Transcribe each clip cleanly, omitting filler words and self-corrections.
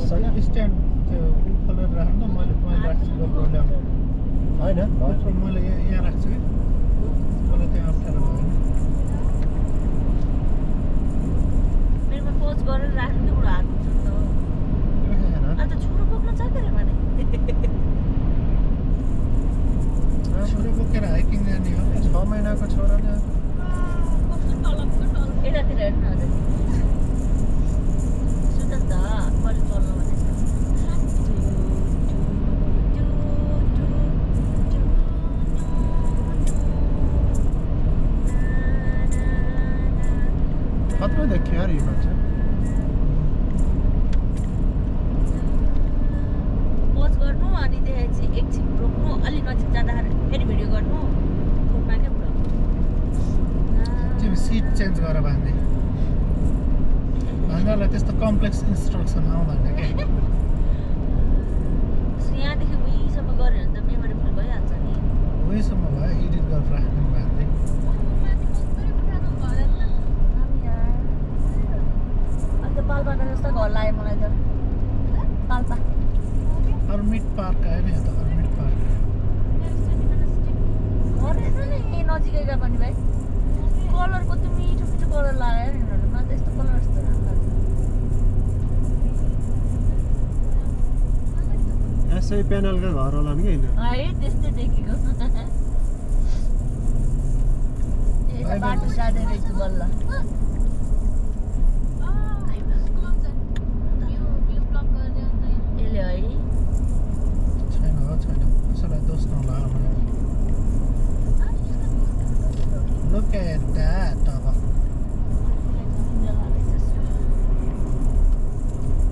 stand त्यो खोलेर राख्नु मैले राख्छु गोप्रो ल्याउनु होइन गोप्रो मैले यहाँ राख्छु कि मलाई त्यहाँ अप्ठ्यारो भयो मेरोमा पोज गरेर राख्नु कि बुढो हात हुन्छ नि त अन्त छोरो बोक्न छ के रे भने छोरो बोकेर हाइकिङ जाने हो 6 महिनाको छोराले यतातिर हेर्नु हजुर सुन त कहिले चल्नु भनेको खतरा देखियो यार ये मान्छे पोज गर्नु अनि त्यसपछि एकछिन रोक्नु अलि नजिक जाँदाखेरि फेरि भिडियो गर्नु फोनमा क्या पुरा तिमी सिट चेन्ज गर भन्ने भान्जालाई त्यस्तो कम्प्लेक्स इन्स्ट्रक्सन आउँदैन के यहाँदेखि उहीसम्म गऱ्यो भने त मेमोरी फुल भइहाल्छ नि उहीसम्म भयो एडिट गरेर राख्नु भन्दै अन्त पाल्पाको जस्तो घर लाग्यो मलाई त पाल्पा अर्मिट पार्क आयो नि त अर्मिट पार्क रहेछ नि यहीँ नजिकैका पनि भाइ कलर कति मिठो मिठो कलर लगायो नि उनीहरूले मलाई त यस्तो कलर यस्तो राम्रो लाग्छ एसआई प्यानलका घर होला नि हैन है त्यस्तै देखेको यता बाटो जाँदै रहेछ बल्ल यसले है छैन हो छैन कसैलाई दोष नलाग Look at that अब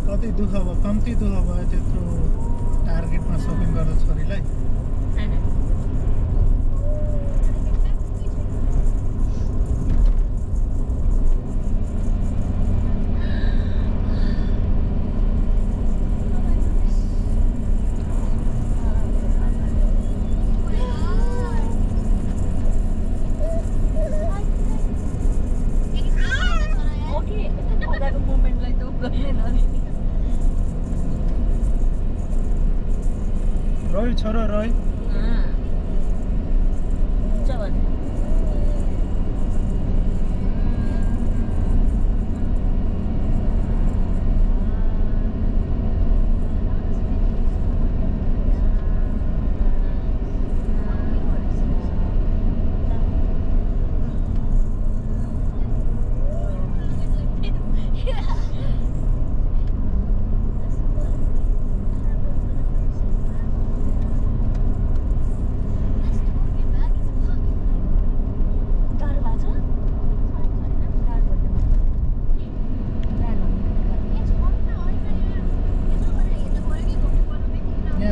कति दुःख भयो कम्ती दुःख भयो त्यत्रो टार्गेटमा सपिङ गर्दा छोरीलाई रोय छोरो रोय हुन्छ भने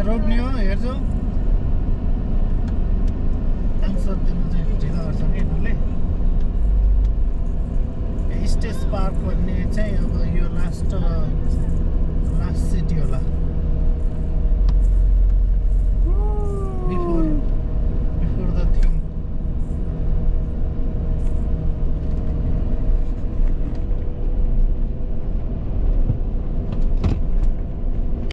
रोक्ने हो हेर्छौ आन्सर दिनु चाहिँ ढिलो गर्छ कि यिनीहरूले स्टेज पार्क भन्ने चाहिँ अब यो लास्ट सिटी होला